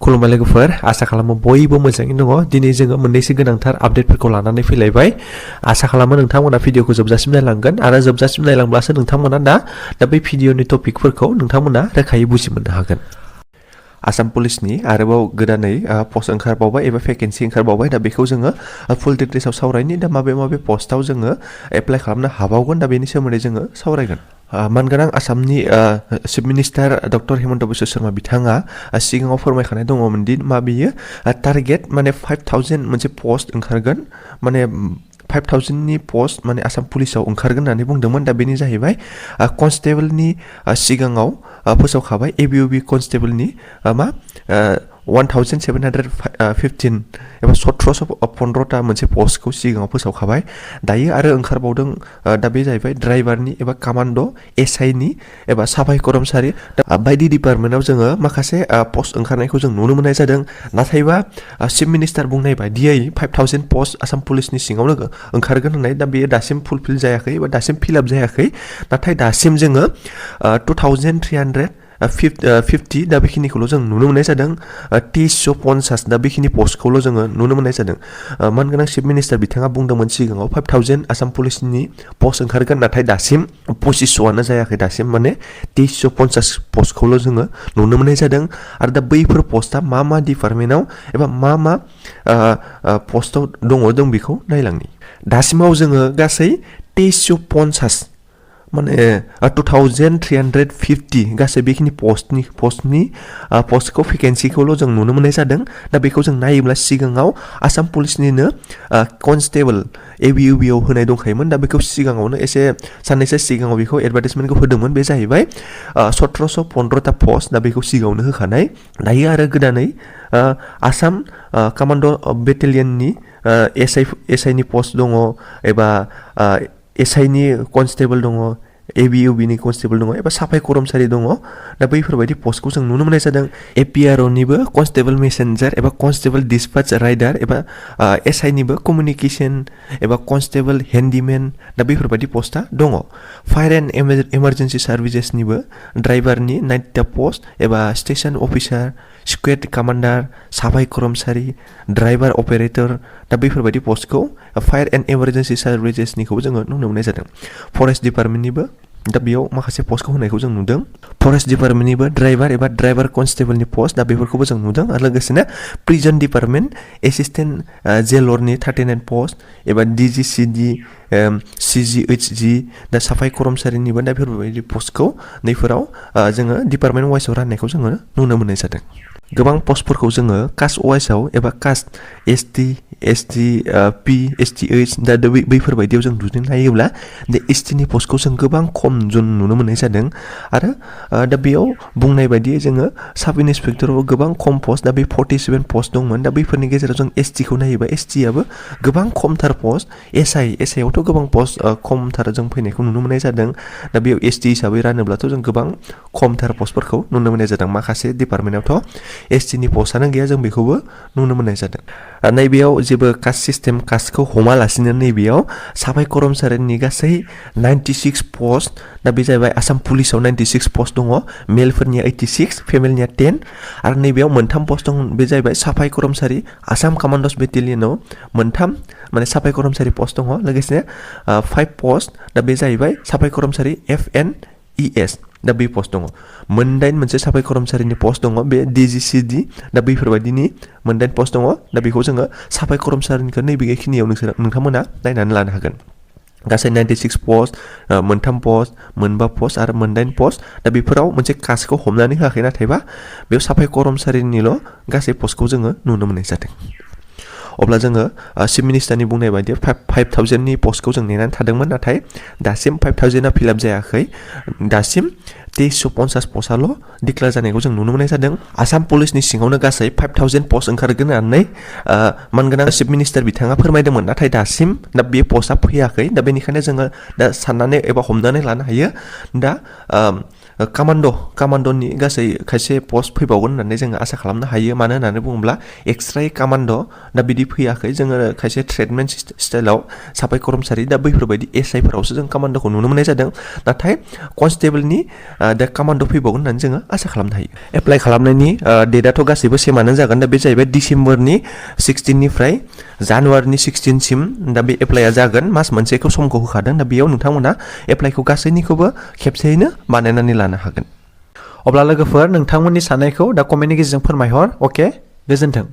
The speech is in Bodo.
खुलुमबाय लोगोफोर आसा खालामो बयबो मोजाङैनो दङ दिनै जोङो मोननैसो गोनांथार आपडेटफोरखौ लानानै फैलायबाय आसा खालामो नोंथांमोना भिडिअखौ जोबजासिम नायलांगोन आरो जोबजासिम नायलांब्लासो नोंथांमोना दा बै भिडिअनि टपिकफोरखौ नोंथांमोना रोखायै बुजि मोननो हागोन आसाम पुलिसनि आरोबाव गोदानै पस्ट ओंखारबावबाय एबा भेकेन्सि ओंखारबावबाय दा बेखौ जोङो फुल डिटेल्सआव सावरायनि दा माबे पस्टआव जोङो एप्लाइ खालामनो हाबावगोन दा बेनि सोमोन्दै जोङो सावरायगोन मानगोनां आसामनि chief minister doctor Himanta Biswa Sharma बिथाङा सिगाङाव फोरमायखानाय दङमोन दि मा बेयो टारगेट माने 5000 मोनसे पस्ट ओंखारगोन माने 5000नि पस्ट माने आसाम पुलिसाव ओंखारगोन होननानै बुंदोंमोन दा बेनि जाहैबाय कनस्टेबलनि सिगाङाव फोसावखाबाय एबिउबि कनस्टेबलनि मा 1715 एबा 1715टा मोनसे पस्टखौ सिगाङाव फोसावखाबाय दायो आरो ओंखारबावदों दा बे जाहैबाय ड्राइभारनि एबा कमान्ड एसआइनि एबा साफाय कर्मचारि बायदि डिपार्टमेन्टआव जोङो माखासे पस्ट ओंखारनायखौ जों नुनो मोननाय जादों नाथायबा चिफ मिनिस्टार बुंनाय बायदियै 5000 पस्ट आसाम पुलिसनि सिङावनो ओंखारगोन होननाय दा बेयो दासिम फुलफिल जायाखै एबा दासिम फिलआप जायाखै नाथाय दासिम जोङो 2350 दा बेखिनिखौल' जों नुनो मोननाय जादों 2350 दा बेखिनि पस्टखौल' जोङो नुनो मोननाय जादों मानगोनां चिफ मिनिस्टार बिथाङा बुंदोंमोन सिगाङाव 5000 आसाम पुलिसनि पस्ट ओंखारगोन नाथाय दासिम 2500आनो जायाखै दासिम माने 2350 पस्टखौल' जोङो नुनो मोननाय जादों आरो दा बैफोर पस्टआ मा डिपार्टमेन्टआव एबा मा पस्टआव दं बेखौ नायलांनि दासिमाव जोङो गासै 2350 माने 2350 गासै बेखिनि पस्टखौ भेकेन्सिखौल' जों नुनो मोननाय जादों दा बेखौ जों नायोब्ला सिगाङाव आसाम पुलिसनिनो कनस्टेबल एबिउबिआव होनाय दंखायोमोन दा बेखौ सिगाङावनो एसे साननैसो सिगाङाव बेखौ एडभार्टाइजमेन्टखौ होदोंमोन बे जाहैबाय 1715टा पस्ट दा बेखौ सिगाङावनो होखानाय दायो आरो गोदानै आसाम कमान्ड बेटेलियननि एसआइनि पस्ट दङ एबा एसआइनि कनस्टेबल दङ एबिउबिनि कनस्टेबल दङ एबा साफाय कर्मचारि दङ दा बैफोरबायदि पस्टखौ जों नुनो मोननाय जादों एपिआरअनिबो कनस्टेबल मेसेन्जार एबा कनस्टेबल डिसपाच राइडार एबा एसआइनिबो कमिउनिकेसन एबा कनस्टेबल हेन्डिमेन दा बैफोरबायदि पस्टआ दङ फायार एन्ड इमार्जेन्सि सार्भिसेसनिबो ड्राइभारनि 90टा पस्ट एबा स्टेसन अफिसार स्क्वाड कमान्डार साफाय कर्मचारि ड्राइभार अपारेटर दा बैफोरबायदि पस्टखौ फायार एन्ड इमार्जेन्सि सार्भिसेसनिखौबो जोङो नुनो मोननाय जादों फरेस्ट डिपार्टमेन्टनिबो दा बेयाव माखासे पस्टखौ होनायखौ जों नुदों फरेस्ट डिपार्टमेन्टनिबो ड्राइभार एबा ड्राइभार कनस्टेबलनि पस्ट दा बेफोरखौबो जों नुदों आरो लोगोसेनो प्रिजन डिपार्टमेन्ट एसिस्टेन्ट जेलरनि 39 पस्ट एबा डिजिसिडि सिजिएइचजि दा साफाय कर्मचारिनिबो दा बेफोरबायदि पस्टखौ नैफोराव जोङो डिपार्टमेन्ट वाइसआव राननायखौ जोङो नुनो मोननाय जादों गोबां पस्टफोरखौ जोङो कास्ट वाइसआव एबा कास्ट एसटि पि एसटिएइच दा बैफोरबायदियाव जों जुदि नायोब्ला दा एसटिनि पस्टखौ जों गोबां खम जों नुनो मोननाय जादों आरो दा बेयाव बुंनाय बायदियै जोङो साब इन्सपेक्टराव गोबां खम पस्ट दा बे 47 पस्ट दंमोन दा बैफोरनि गेजेराव जों एसटिखौ नायोबा एसटिआबो गोबां खमथार पस्ट एसआइआवथ' गोबां पस्ट खमथार जों फैनायखौ नुनो मोननाय जादों दा बेयाव एसटि हिसाबै रानोब्लाथ' जों गोबां खमथार पस्टफोरखौ नुनो मोननाय जादों माखासे डिपार्टमेन्टआवथ' एसटिनि पस्टआनो गैया जों बेखौबो नुनो मोननाय जादों नैबेयाव जेबो कास्ट सिस्टेम कास्टखौ हमालासिनो नैबेयाव साफाय कर्मचारिनि गासै 96 पस्ट दा बे जाहैबाय आसाम पुलिसाव 96 पस्ट दङ मेलफोरनिया 86 फिमेलनिया 10 आरो नैबेयाव मोनथाम पस्ट दं बे जाहैबाय साफाय कर्मचारि आसाम कमान्डस बेटेलियनाव मोनथाम माने साफाय कर्मचारि पस्ट दङ लोगोसे 5 पस्ट दा बे जाहैबाय साफाय कर्मचारि FNES दा बे पस्ट दङ मोनदाइन मोनसे साफाय कर्मचारिनि पस्ट दङ बे डिजिसिडि दा बैफोरबायदिनि मोनदाइन पस्ट दङ दा बेखौ जोङो साफाय कर्मचारिनिखौ नैबेखिनियाव नोंथांमोना नायनानै लानो हागोन गासै 96 पस्ट मोनथाम पस्ट मोनबा पस्ट आरो मोनदाइन पस्ट दा बेफोराव मोनसे कास्टखौ हमनानै होआखै नाथायबा बेयाव साफाय कर्मचारिनिल' गासै पस्टखौ जोङो नुनो मोननाय जादों अब्ला जोङो चिफ मिनिस्टारनि बुंनाय बायदि 5000नि पस्टखौ जों नेनानै थादोंमोन नाथाय दासिम 5000आ फिलआप जायाखै दासिम 2350 पस्टआल' डिक्लेयार जानायखौ जों नुनो मोननाय जादों आसाम पुलिसनि सिङावनो गासै 5000 पस्ट ओंखारगोन होननानै मानगोनां चिफ मिनिस्टार बिथाङा फोरमायदोंमोन नाथाय दासिम दा बे पस्टआ फैयाखै दा बेनिखायनो जोङो दा साननानै एबा हमनानै लानो हायो दा कामान्ड'नि गासै खायसे पस्ट फैबावगोन होननानै जोङो आसा खालामनो हायो मानो होननानै बुङोब्ला एक्सट्रायै कामान्ड' दा बिदि फैयाखै जोङो खायसे ट्रेडमेन्ट स्टाइलाव साफाय कर्मचारि दा बैफोरबायदि एसआइफोरावसो जों कामान्ड'खौ नुनो मोननाय जादों नाथाय कनस्टेबलनि दा कामान्ड' फैबावगोन होननानै जोङो आसा खालामनो हायो एप्लाइ खालामनायनि डेटआथ' गासैबो सेमानो जागोन दा बे जाहैबाय डिसेम्बरनि 16निफ्राय जानुवारिनि 16सिम दा बे एप्लाइआ जागोन मास मोनसेखौ समखौ होखादों दा बेयाव नोंथांमोना एप्लाइखौ गासैनिखौबो खेबसेयैनो बानायनानै लानो हागोन अब्ला लोगोफोर नोंथांमोननि साननायखौ दा कमेन्टनि गेजेरजों फोरमायहर अके गोजोन्थों